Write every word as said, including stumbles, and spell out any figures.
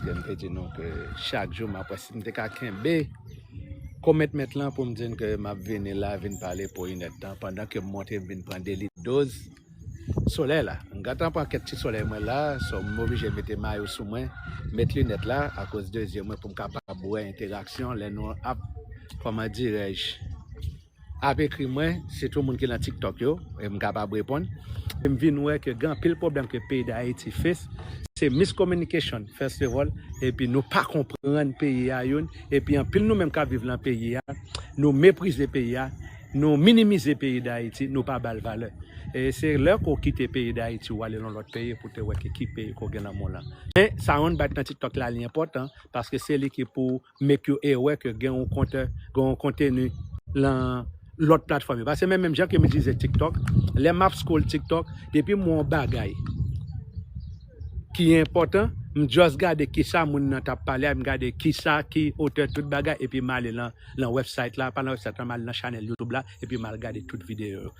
M te di nou ke chak jou m ap wè si m te ka kenbe komitman lan pou m di n ke m ap vini la, vin pale pou inèdtan, pandan ke m monte, m vin pran de lit doz solèy la. M gentan pran kèk ti solèy mwen la, so m oblije mete mayo sou mwen, met linèt la, akoz de zye mwen pou m kapab wè entèraksyon lè nou ap, kòman dirèj, ap ekri mwen, sitou moun ki nan TikTok yo, e m kapab reponn. E m vin wè ke gen anpil pwoblèm ke peyi Dayiti face, se miscommunication, first of all, epi nou pa konprann peyi a youn, epi anpil nou menm k ap viv nan peyi a, nou meprize peyi a, nou minimize peyi Dayiti, nou pa ba l valè. E se lè ke w kite peyi Dayiti, w ale nan lòt peyi pou te wè ki, ki peyi ke w gen nan mond lan. Men, sa yon bat nan TikTok la, li enpòtan, paske se li ki pou make you aware ke gen yon kontè, gen yon konteni lan lòt platfòm yo. Paske men menm jan ke m itilize TikTok, lè m ap scroll TikTok, depi m wè yon bagay ki enpòtan, m just gade kisa moun nan t ap pale a, m gade kisa ki otè tout bagay, epi m ale lan, lan website la, pa lan website la, m ale lan chanèl YouTube la, epi m al gade tout videyo yo.